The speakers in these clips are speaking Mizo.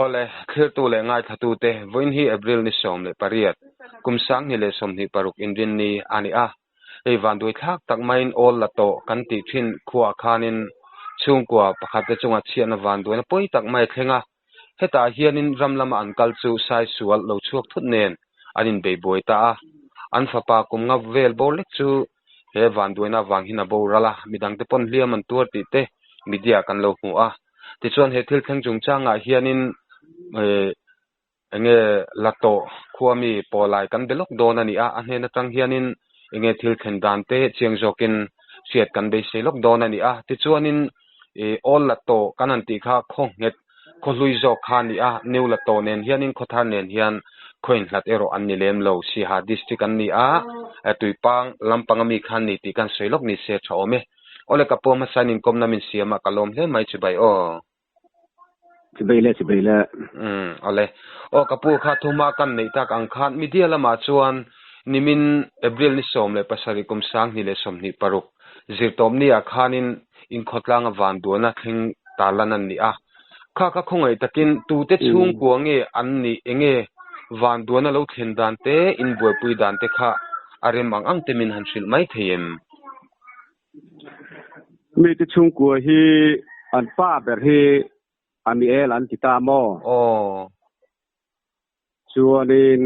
Awle, thlirtu leh ngaithlatute, vawiin hi April ni 18, kum 2026 inrinni a ni a. Hei vanduai thlak tak maiin awl la tawh kan tih thin khuaah khanin chhungkua pakhat te chunga chhiatna vanduaina pawi tak mai a thleng a. Hetah hianin ram lama an kal chu sai sual lo chhuak thut nen an inbei buai ta a. An fapa kum nga vel bawr lek chu he vanduaina avang hian a boral a, midangte pawn hliam an tuar tih te media kan lo hmu a. Tichuan he thil thleng chungchangah hianin enge la tawh khua mi pawlai kan be lawk dawn a ni a, a hnen atang hianin enge thil thlen dan te chiang zawkin hriat kan beisei lawk dawn a ni a. Tichuanin ih awl la tawh kan han tih kha khaw nghet khaw hlui zawk kha a ni a, new la tawh nen hianin khaw thar nen hian khaw inhlat erawh an ni lem lo. Siaha district an ni a, Tuipang lampang ami kha an ni tih kan sawi lawk ni se tha awm e. Awle ka pawm hmasa in inkawmna min siam a, ka lawm hle mai chibai aw. Chibai le chibai le. Umm awle. Aw ka pu kha thuma kan neih tak ang khan media lamah chuan nimin April ni 17 kum 2026 zirtawp ni ah khanin inkhawtlang a van duana thleng tarlan an ni a. Kha kha khawngaih takin tute chhungkua nge an nih enge van duana lo thlen dan te inbuaipui dan te kha a rem ang ang te min han hrilh mai thei em? Mite chhungkua hi an pa ber hi Amiel an ti ta maw? Aw. Chuanin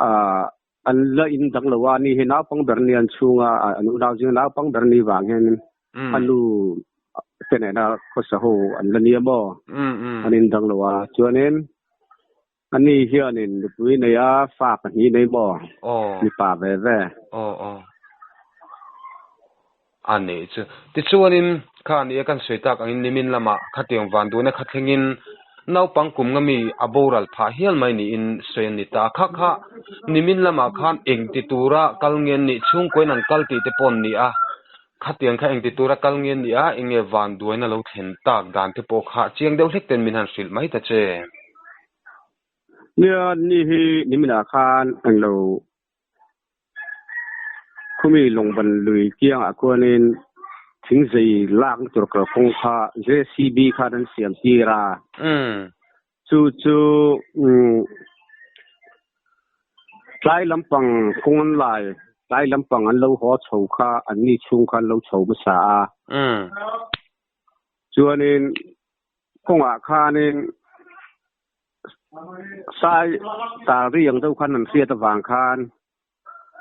ah an la in dang lo a, ani hi naupang ber ni an chhunga an unau zinga naupang ber ni vang hian a nu te nena khawsa ho an la nia maw? An in dang lo a, chuanin Ani hianin nupui nei a, fa pahnih nei maw? Aw. Mipa ve ve. Aw aw. A nih chu. Tichuanin kha nia kan sawi tak angin nimin lamah khatiang van duhna kha thlengin naupang kum nga mi a boral phah hial mai niin sawi a ni ta. Kha kha nimin lamah khan engti tura kal nge an nih, chhungkuain an kal tih te pawh an ni a. Khatiang kha engti tura kal nge an nih a, enge van duaina lo thlen tak dan te pawh kha chiang deuh hlek ten min han hrilh mai ta che. Nia, ni hi niminah khan englo khumi lawngban lui kiangah khuanin thingzei lakna tur kalkawng kha JCB khan an siam tir a. Chu chu tlai lampang kawng an lai, tlai lampang an lo haw chho kha an ni chhung kha an lo chho hmasa a. Chuanin kawngah khanin sai tar ri ang deuh khan an hriat avang khan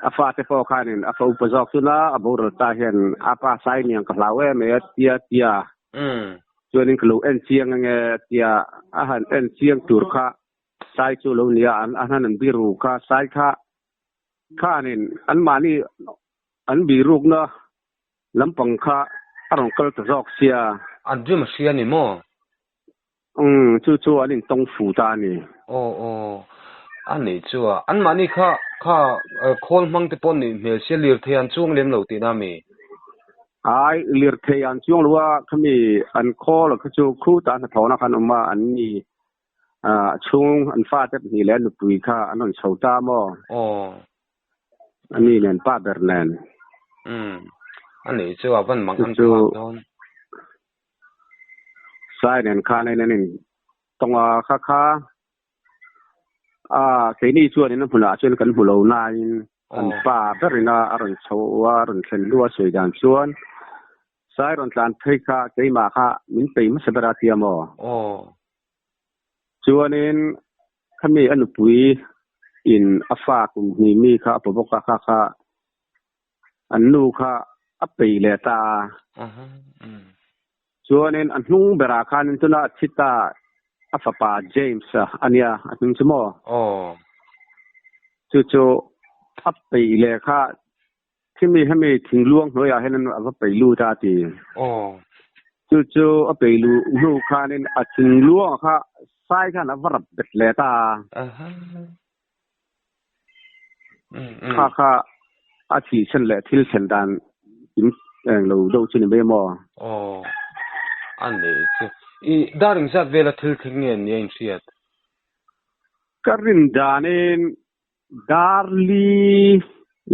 a fate pawh khanin a fa upa zawk chu na a boral ta hian a pa sai niang ka hlau em em a tia tia chuanin ka lo en chiang ange tia a han en chiang tur kha sai chu lo nia an an han an biru kha sai kha khanin an mahni an birukna lampang kha a rawn kal ta zawk sia. An rim a hria ni maw? Umm, chu chu an intawng fu ta a ni. Aw aw, a nih chu a. Anmahni kha kha khawl hmang te pawh nih hmel sia lirthei an chuang lem lo tihna a mi? Ai, lirthei an chuang lo a, khami an khawl kha chu khutah hnathawhna kha an awm a, an ni ah chhung an fate pahnih leh a nupui kha an rawn chho ta maw? Aw. A ni nen pa ber nen. Umm, a nih chu a van mang an thlak dawn. Sai nen khan in an in tawng a kha kha a keini chuan in a hmunah chuan kan hmu lo nain an pa ber ina a rawn chho a rawn thlen hnu a sawi dan chuan sai rawn tlan phei kha keimah kha min pei hmasa ber a tia maw? Chuanin khami a nupui in a fa kum hnih mi kha a paw bawk a kha kha An nu kha a pei leh ta a. Chuanin a hnung berah khanin tuna a thi ta a fapa James a a nia, a hnung chu maw? Chu chu a pei leh kha khimi hemi thingluang hnuaiah hian a va pei lut a a ti. Chu chu a pei luh hnu khanin a thingluangah kha sai khan a va rap bet leh ta a. Kha kha a thih chhan leh thil thlen dan in eng lo deuh chu ni mai maw? Aw, a nih chu. I dar engzat vela thil thleng nge nia in hriat? Ka rin danin dar li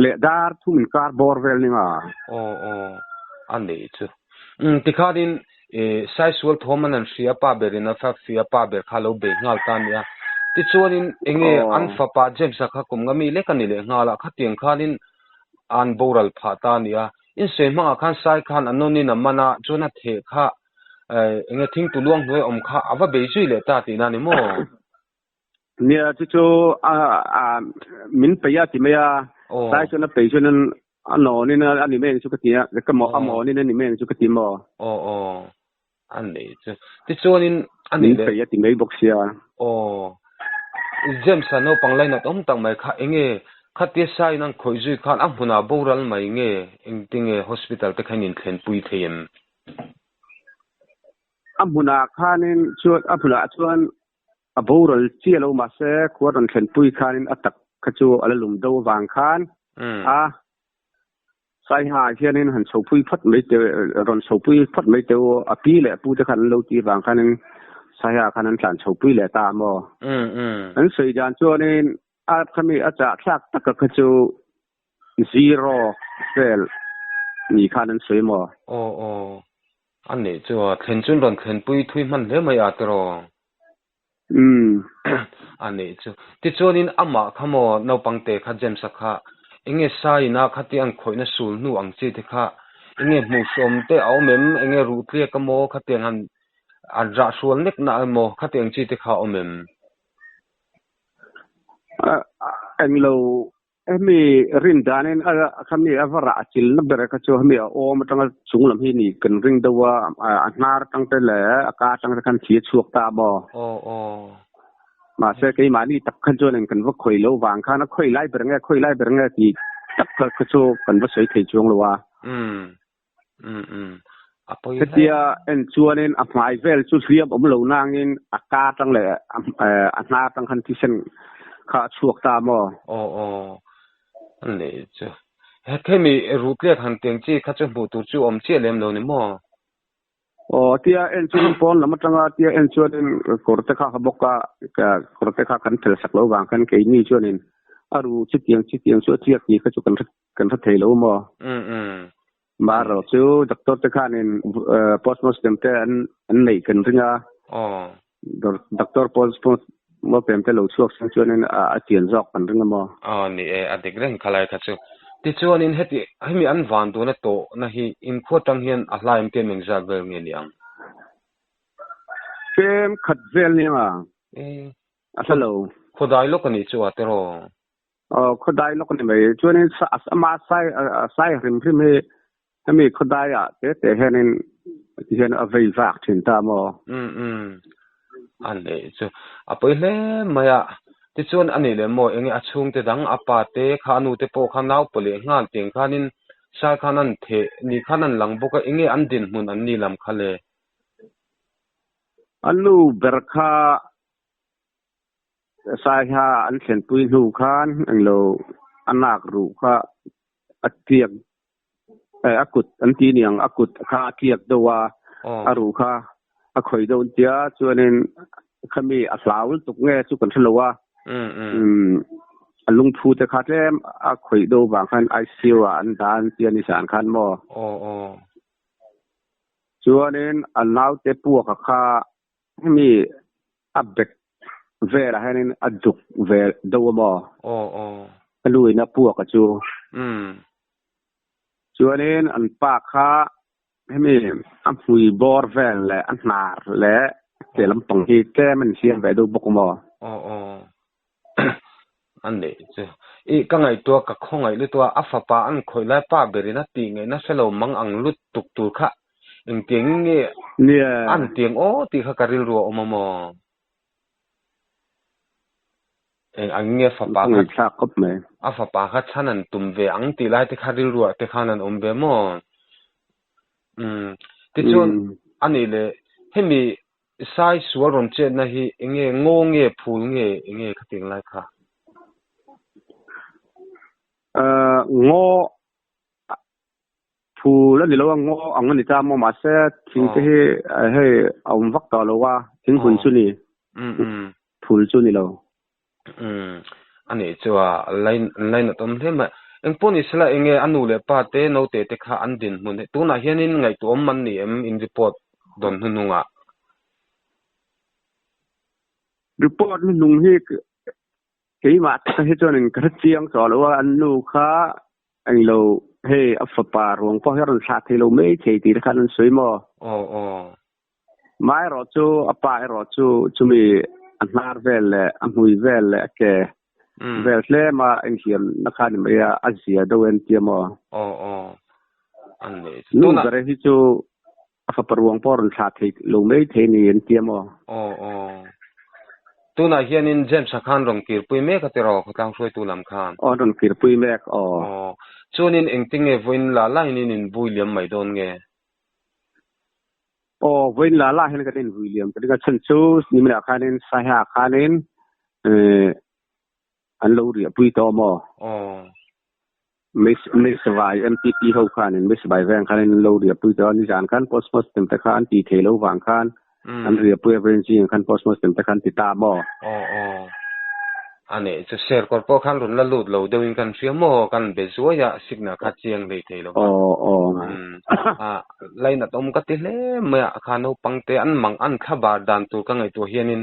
leh dar thum inkar bawr vel ni nga. Aw aw, a nih chu. Tikhanin. E sai sual thawm an han hria pa berin a fa fia pa ber kha lo bei nghal ta a nia. Tichuanin enge an fapa James-a kha kum nga mi lek a ni leh nghal a, khatiang khanin an boral phah ta a nia. Insawi hmangah khan sai khan a nawnin a man a, chuan a theh kha enge thingtu luang hnuai awm kha a va bei zui leh ta tihna a ni maw? Nia chu chu a min peih a ti mai a, sai chuan a peih chuan a nawnin a ni mai ang chu ka ti a, ka maw a mawnin a ni mai ang chu ka ti maw? Aw aw a nei chu. Tichuanin a nih leh. Min peih a ti mai bawk sia. Aw James-a naupang lainat awm tak mai kha enge khatia saiin an khawih zui khan a hmunah boral mai nge engtinge hospital te kha in inthlenpui thei em? A hmunah khanin chuan a hmunah chuan A boral chiah lo mahse khua rawn thlenpui khanin a tak kha chu a la lum do avang khan a Saiha ah hianin han chhopui phawt mai teh rawn chhopui phawt mai teh u a pi leh a pu te khan an lo ti avang khanin Saiha khan an tlan chhopui leh ta a maw? An sawi dan chuanin a khami a chah thlak taka kha chu zero vel ni khan an sawi maw? Aw aw a nih chu a thlen chuan rawn thlenpui thui hman hle mai a tiraw? Umm. A nih chu. Tichuanin amah kha maw naupangte kha James-a kha enge Saina khati an khawihna sul hnu ang chi te kha enge hmuhhrawm te a awm em? Enge ruh tliak emaw khatiang han an rah hrual nek na emaw khatiang chi te kha a awm em? Englo Hemi rin danin a khami a va rah chil na ber kha chu hemi a awm atanga chung lam hi ni kan ring deuh a, a hnar atang te leh a ka atang te khan thi a chhuak ta maw? Aw aw. Mahse keimahni tak khan chuan eng kan va khawi lo vang khan a khawi lai ber nge khawi lai ber nge tih tak kha chu kan va sawi thei chuang lo a. Umm. Umm umm. A pawi hle. Hetia en chuanin a hmai vel chu hliam awm lo nangin a ka atang leh a hna atang khan thisen kha a chhuak ta maw? Aw aw. A nih chu. He khemi ruhtliak han tiang chi kha chu hmuh tur chu awm chiah lem lo ni maw? Aw tia en chuanin pawn lam atanga tia en chuanin kawr te kha ka bawk a, kawr te kha kan phel sak lo vang khan keini chuanin a ru chutiang chutiang chu a tliak tih kha chu kan hre Kan hre thei lo maw? Umm umm. Marawh chu doctor te khanin postmortem te an an neih kan ring a. Aw. Doctor postmortem te lo chhuak sang chuanin a chian zawk kan ring a maw? Aw ni e, a dik reng khalai kha chu. Tichuanin heti hemi an van duna tawhna hi inkhua tang hian a hlaim te mengzat vel nge ni ang? Tlem khat vel nia. A hla lo. Khawdai lawk a nih chu a tiraw? Aw khawdai lawk a ni mai. Chuanin ama sai sai hrim hrim hi hemi khawdai ah te te hianin ti hian a vei vak thin ta maw? Umm umm. A neih chu a pawi hle mai a. Tichuan a nih leh maw enge a chhungte dang a pa te kha a nu te pawh kha nau paw leh nghal tiang khanin sai khan an theh ni khan an lang bawk a enge an dinhmun an ni lam kha le? A nu ber kha Saiha an thlenpui hnu khan englo a nak ruh kha a tliak a kut an ti niang a kut kha a tliak deuh a, a ruh kha a khawih deuh an tia chuanin khami a hlau lutuk nge chu kan hrelo a, a lungphu te kha tlem a khawih deuh vang khan ICU ah an dah an tia nizan khan maw. Chuanin a naute puaka kha Hemi a bek velah hianin a duk ve deuh a maw? Aw aw. A lu in a puak a chu. Umm. Chuanin an pa kha hemi a hmui bawr vel leh a hnar leh ke lampang hi tlem a insiam ve deuh bawk a maw? Aw aw. A nih chu. I ka ngaihtuah ka khawngaih lutuk a, a fapa an khawih lai pa berin a tih ngaihna hre lo mang ang lutuk tur kha engtiang in nge an tiang aw tih kha ka rilru a awm a maw? Eng ang nge fapa kha a fapa kha chhan an tum ve ang tih lai te kha rilru ah te khan an awm ve maw? Umm tichuan a nih leh hemi Sai sual rawn chetna hi enge ngaw nge phul nge enge khatiang lai kha? Ngaw phul a ni lo a, ngaw ang a ni ta maw mahse thing te hi hei a awm vak tawh lo a, thing hmun chu ni, phul chu ni lo. Umm a nih chu a lainat awm hle mai. Engpawh ni sela enge a nu leh pa te naute te kha an dinhmun he tunah hianin ngaihtuahawm an ni em in report? dawn hnuhnungah? Report hnuhnung hi keimah taka hi chuanin ka hre chiang tawh lo a, an nu kha englo hei a fapa ruang pawh hi a rawn thlah thei lo mai thei tih te khan an sawi maw? Aw aw. Mah erawh chu a pa erawh chu chumi a hnar vel leh a hmui vel leh a ke vel tlem a inhliam na kha ni mai a, a zia deuh en tia maw? Aw aw. An nei chu. Nu ber hi chu a fapa ruang pawh a rawn thlah thei lo mai thei ni an tia maw? Aw aw. Tunah hianin James-a khan rawn kirpui mek a tiraw khawtlang hruaitu lam khan? Aw rawn kirpui mek aw. Aw. Chuanin engtinge vawiin la lain in inbui liam mai dawn nge? Aw, vawiin la lah hian kan invui liam ka ring a, chhan chu niminah khanin Saiha khanin an lo riahpui tawh maw? Aw. Meisavai MTP ho khanin Meisavai veng khanin an lo riahpui tawh a, nizan khan postmortem te kha an ti thei lo vang khan an riahpui a, vawiin zingah khan postmortem te kha an ti ta maw? Aw aw. A nih chu Serkawr pawh khan rawn la lut lo deuhin kan hria maw? Kan be zuai a, signal kha chiang hlei thei lo va. Aw aw. A lainat awm ka ti hle mai a, kha naupang te an mang an thla bar dan tur ka ngaihtuah hianin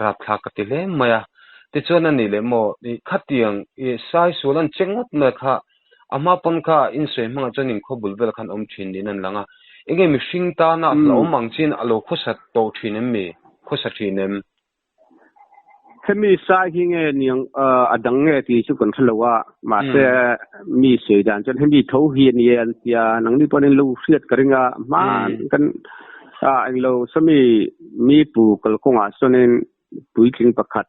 rapthlak ka ti hle mai a. Tichuan a nih leh maw, i khatiang i sai sual an che ngawt mai kha a hma pawn kha insawi hmangah chuan inkhawbul bul vel khan awm thin niin an lang a. Enge mihring tana hlauhawm ang chin a lo khawsa tawh thin em mi? Khawsa thin em? Hemi sai hi nge niang a dang nge tih chu kan hre lo a, mahse mi sawi dan chuan hemi tho hi a ni e an tia, nangni pawhin lo hriat ka ring a, hman kan englo sawmi mi pu kalkawngah sawnin puitling pakhat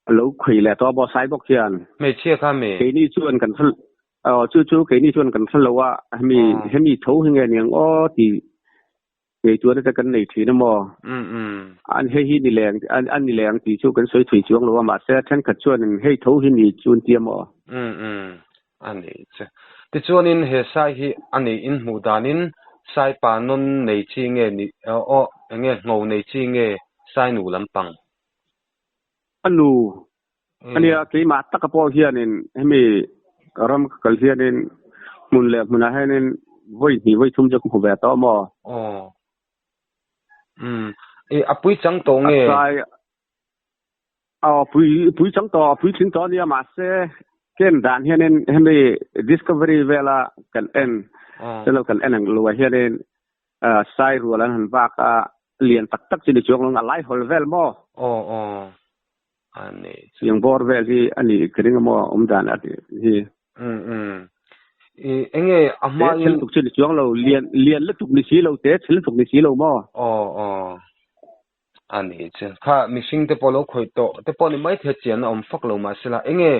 a lo khawi leh tawh a bawh sai bawk hian. Hmeichhia kha mi? Keini chuan kan hre aw chu chu keini chuan kan hre lo a, hemi hemi tho hi nge niang aw tih Ngaihtuahna te kan nei thin a maw? An hei hi ni leng an ni leng tih chu kan sawi thei chuang lo a, mahse thenkhat chuanin hei tho hi ni chu an ti a maw? A ni che. Tichuanin he sai hi a nih in hmuh danin sai pa nawn nei chi nge ni aw enge ngho nei chi nge sai nu lampang? A nu ania keimah taka pawh hianin hemi ram ka kal hianin hmun leh hmunah hianin vawi hnih vawi thum chu ka hmu ve tawh maw? Aw. Umm. I a pui chang tawh nge? A sai aw pui pui chang tawh pui tling tawh ania mahse ken dan hianin hemi discovery vela kan en channel kan en ang luah hianin sai rual an han vak a lian tak tak chu ni chuang lo a lai hawl vel maw? Aw aw. A ni chu. Tiang bawr vel hi a nih ka ring a maw awm dan a tih hi. Umm umm. I enge a hma in. Te chhel tuk chu ni chuang lo lian lian lutuk ni si lo te chhel lutuk ni si lo maw. Aw aw. A ni chu. Kha mihring te pawh lo khawih tawh te pawh ni mai thei chian a awm fak lo mahsela enge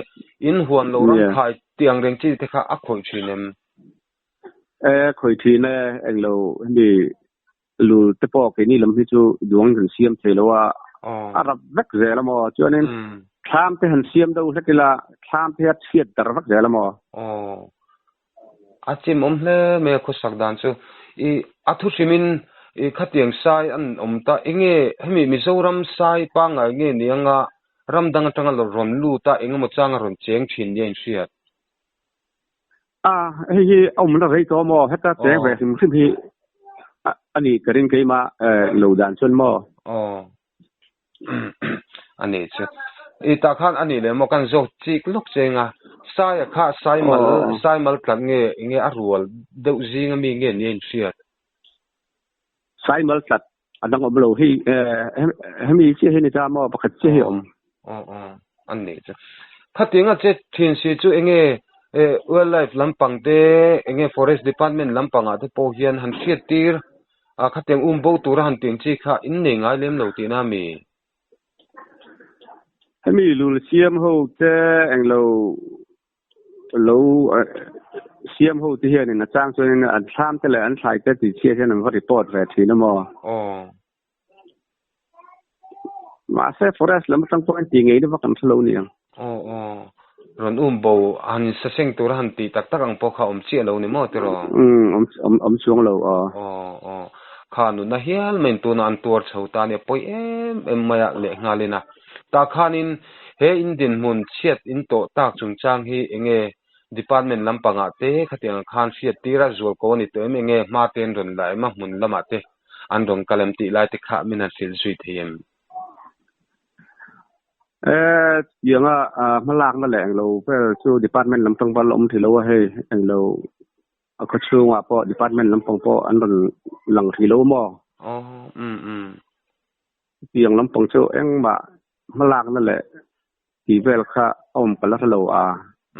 in huan lo ram khai tiang reng chi te kha a khawih thin em? E khawih thin e englo hemi Lu te pawh keini lam hi chu duang kan siam thei lo a, a rap vek zel a maw? Chuanin thlam te han siam deuh hlek ila thlam te hi a chhiat dar vek zel a maw? Aw, a chim awm hle mai a khawsak dan chu. I a thu hrimin i khatiang sai an awm ta, enge hemi Mizoram sai pangngai nge ni anga ram dang atanga rawn lut a engemaw changa rawn cheng thin nia inhriat? A, hei hi a awmna rei tawh maw? Heta cheng ve hrim hrim hi a ni ka ring keimah lo dan chuan maw? Aw, a ni chu. I tah khan a nih leh maw kan zawk chik lawk cheng a, Saia kha Saimal, Saimal tlat nge enge a rual deuh zing ami nge ni a inhriat? Saimal tlat a dang awm lo hei hemi chiah hi ni ta maw pakhat chiah hi a awm. Aw aw a ni chu. Khatiang a che thin si chu enge wildlife lampang te enge forest department lampangah te pawh hian han hriat tir a khatiang um bo tura han tih ang chi kha in nei ngai lem lo tihna a mi? Hemi lul siam ho te englo lo siam ho te hianin a chang chuanin an thlam te leh an thlai te tih chhiat hian an va report ve thin a maw? Aw. Mahse forest lam atang pawhin tih ngei na vak an hre lo niang. Aw aw. Rawn um bo han saseng tura han tih tak tak ang pawh kha awm chiah lo ni maw tiraw? Umm awm awm awm chuang lo aw. Aw aw. Kha nunna hial mai in tuna an tuar chho ta nia pawi em em mai a lehnghalin a. Tah khanin he in dinhmun chhiat in tawh tak chungchang hi enge department lampangah te khatiang khan hriat tir a zual ko a ni tawh em enge hma te an rawn la em a hmun lamah te. an rawn kal em tih lai te kha min han hrilh zui thei em? E, tianga hmalakna leh englo vel chu department lam tang val awm thei lo a hei, englo a khaw chhungah pawh department lampang pawh an rawn lang thei lo maw? Aw, um um. Tiang lampang chu engmah hmalakna leh tih vel kha a awm ka la hre lo a.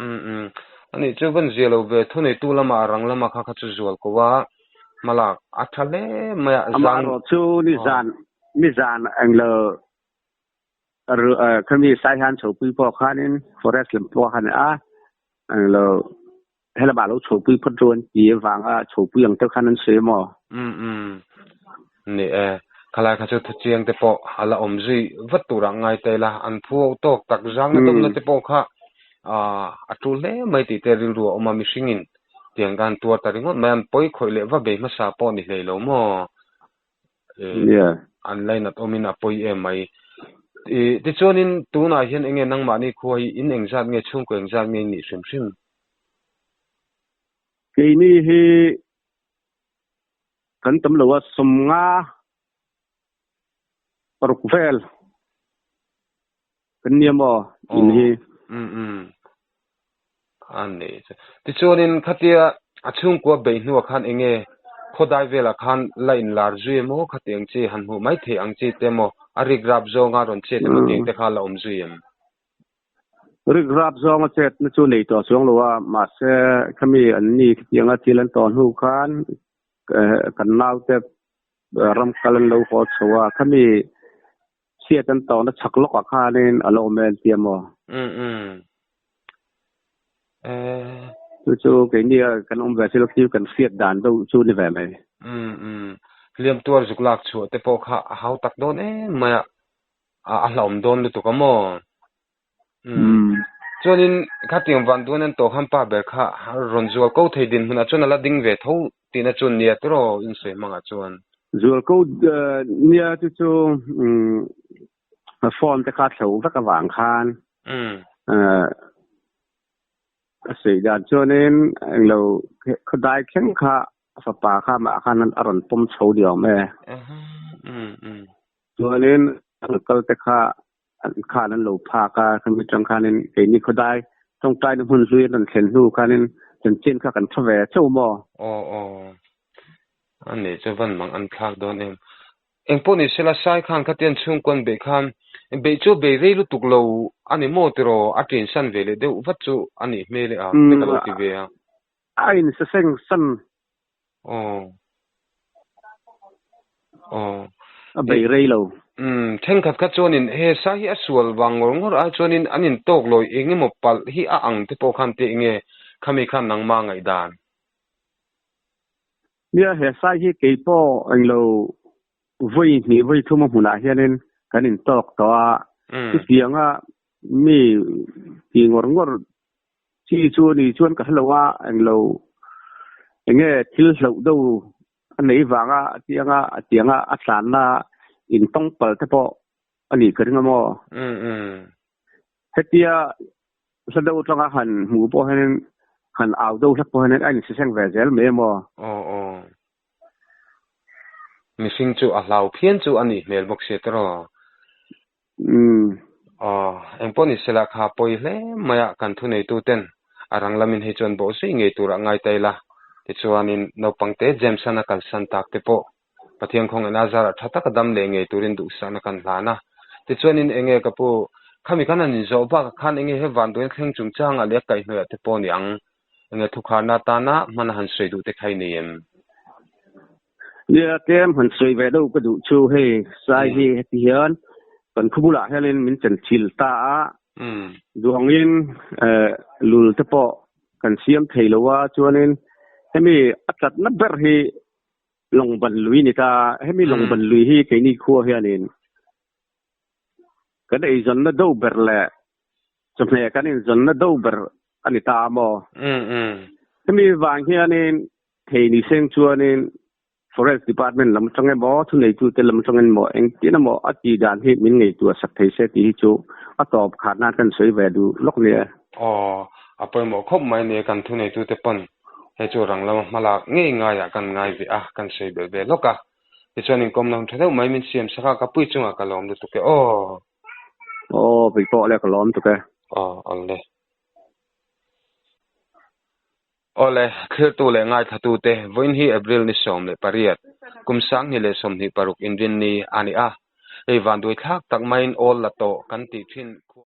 Um um. Ani chu van zia lo ve, thuneitu lama a rang lama kha kha chu zual ko a, hmalak a tha hle mai a, zan. Amaherawh chu nizan, nizan englo khami Saihan chhopui pawh khanin forest lam pawh khan a, englo Helama lo chhopui phawt ru an ti avanga chhopui ang deuh khan an sawi maw? Um um. Ni e, khalai kha chu thuchiang te pawh a la awm zui vat turah ngai ta ila, an phu ho tawk tak zangna dawmna te pawh kha a tul hle mai tih te rilru a awm a, mihringin tiang khan tuar ta ringawt mai, an pawi khawih leh va bei hmasa pawh ni hlei lo maw? An lainat awmin a pawi em mai. Tichuanin tunah hian enge nangmahni khua hi in engzat nge chhungkaw engzat nge nih hrim hrim? Keini hi kan tam lo a, 56 vel kan nia maw in hi. Umm umm. A nei che. Tichuanin khatia a chhungkua beih hnuah khan enge khawdai velah khan la inlar zui emaw khatiang chi han hmuh mai theih ang chi te emaw a rik rap zawnga rawn chet emaw tiang te kha la awm zui em? Rik rap zawnga chetna chu nei tawh chuang lo a, mahse khami an ni khatianga thil an tawh hnu khan kan naute ram kal an lo haw chho a, khami Chhiat an tawhna chhak lawkah khanin a lo awm e an ti a maw? Um um. Eh. Chu chu keini a kan awm ve thil khi kan hriat dan deuh chu ni ve mai. Um um. Hliam tuar zuk lak chhuah te pawh kha a hau tak dawn em mai a, a hlauhawm dawn lutuk a maw? Um. Chuanin khatiang van duan an tawh khan pa ber kha rawn zual ko thei dinhmunah chuan a la ding ve tho tihna chuan nia tiraw insawi hmangah chuan. Zual ko nia chu chu phone te kha thlo vek avang khan a sawi dan chuanin englo khawdai thleng kha a fapa kha mah khan a rawn pawm chho diam e. Chuanin a kal te kha an khan an lo phak a, khami tang khanin keini khawdai tawngtaina hmun hlui an rawn thlen hnu khanin chanchin kha kan tha ve chauh maw? Aw aw, a nih chu van mang an thlak dawn em. Engpawh ni sela Sai khan khatian chhungkawn beih khan beih chu bei rei lutuk lo a ni maw tiraw a ṭin san ve leh deuh vat chu a nih hmel e a, te ka lo ti ve a. A insaseng san Aw. Aw. A bei rei lo. Umm, thenkhat kha chuanin he sa hi a sual vang ngawr ngawr ai chuanin an intawk lawi eng emaw palh hi a ang te pawh khan tih nge khami khan nangma ngaihdan? Nia, he sai hi kei pawh englo vawi hnih vawi thum a hmunah hianin kan intawk tawh a, chutianga mi ti ngawr ngawr Chi chu a ni chuan ka hre lo a, englo enge thil hloh deuh a nei vanga a tianga a tianga a tlanna intawng pal te pawh a nih ka ring a maw? Hetia hla deuh atanga han hmuh pawh hianin han au deuh hlek pawh hianin a insiseng ve zel mai a maw? Aw aw. Mihring chu a hlau phian chu a nih hmel bawk sia tiraw? Umm. Aw, engpawh ni sela kha pawi hle mai a, kan thuneitu ten a rang lamin hei chuan bawh zui ngei turah ngai ta ila. Tichuanin naupangte James-an a kalsan tak te pawh Pathian khawngaihna a zarah tha taka dam leh ngei turin duhsakna kan hlan a. Tichuanin enge ka pu, khami khan an inzawh bakah khan enge he vanduain thleng chungchangah leh a kaihhnawih ah te pawh ni ang, enge thukharna atana hman a han sawi duh te kha i nei em? Nia, tlem han sawi ve deuh ka duh chu hei sai hi heti hian kan khu bulah hianin min chen thil ta a, duangin lul te pawh kan siam thei lo a, chuanin hemi a tlatna ber hi lawngban lui a ni ta, hemi lawngban lui hi keini khua hianin kan eizawnna deuh ber leh chawhmeh kan inzawnna deuh ber a ni ta a maw? Hemi vang hianin Thei ni seng chuanin Forest Department lam atang emaw, thuneitute lam atang emaw engtin emaw a tih dan hi min ngaihtuah sak thei se tih hi chu a tawp khat nan kan sawi ve duh lawk nia. Aw, a pawimawh khawp mai nia kan thuneitute pawn hei chu rang lama hmalak ngei ngaiah kan ngai ve a, kan sawi belh ve lawk a. Tichuan inkawmna hun tha deuh mai min siam sak a, ka pui chungah ka lawm lutuk e aw. Aw, pui pawh le ka lawm tuk e. Aw, awle. Awle, thlirtu leh ngaithlatute, vawiin hi April ni 18, kum 2026 inrinni a ni a. Hei vanduai thlak tak maiin awl la tawh kan tih thin.